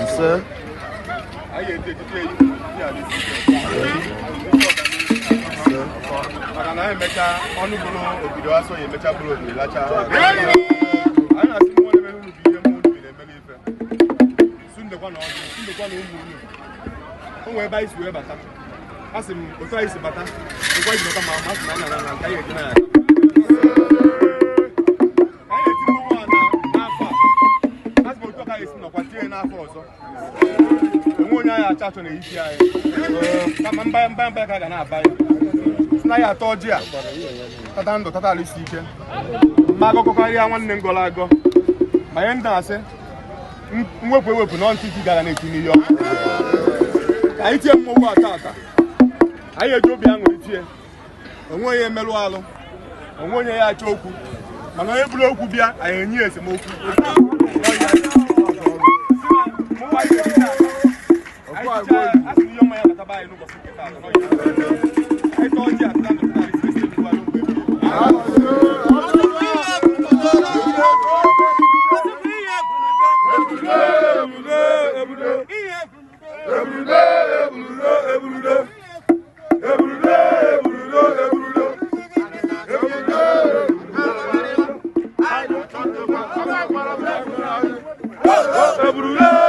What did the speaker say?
Ise. Maka na emecha ọnụ bụrụ obido asọ ya emecha bụrụ obido lacha. Anyị na-asị mmụọ na-emere unu bụ ihe mmụọ unu na-emere ife. Sundekwa na ọdụ, sundekwa na ụmụ unu. O nwee ebe anyị si wee bata. A sị m otu anyị si bata, nkwa anyị si bata ma asị na anyị na nke anyị eji na ya. Ka anyị eti mmọnwụ a n'afọ a. A sị m otu a ka anyị esi nọkwa tie n'afọ ọzọ. Enwe onye anyị achọ achọ n'ehihie anyị. Kama mba mba mba ka a ga na-aba anyị. Si na ya atọ ọjị a, tata ndụ tata alụ isi ike. Mma agụkọ karịa nwanne m gọrọ agọ. Ma ihe ndị na-asị, mwepụ ewepụ nọ ntị gara na-eti n'ihe ọkụ. Ka anyị tie mmọnwụ a tata. Anyị eji obi aṅụrị tie. Onwe onye emerụ alụ. Onwe onye ya achọ okwu. Mana onye buru okwu bịa, anyị enye ya esemokwu. Eburu.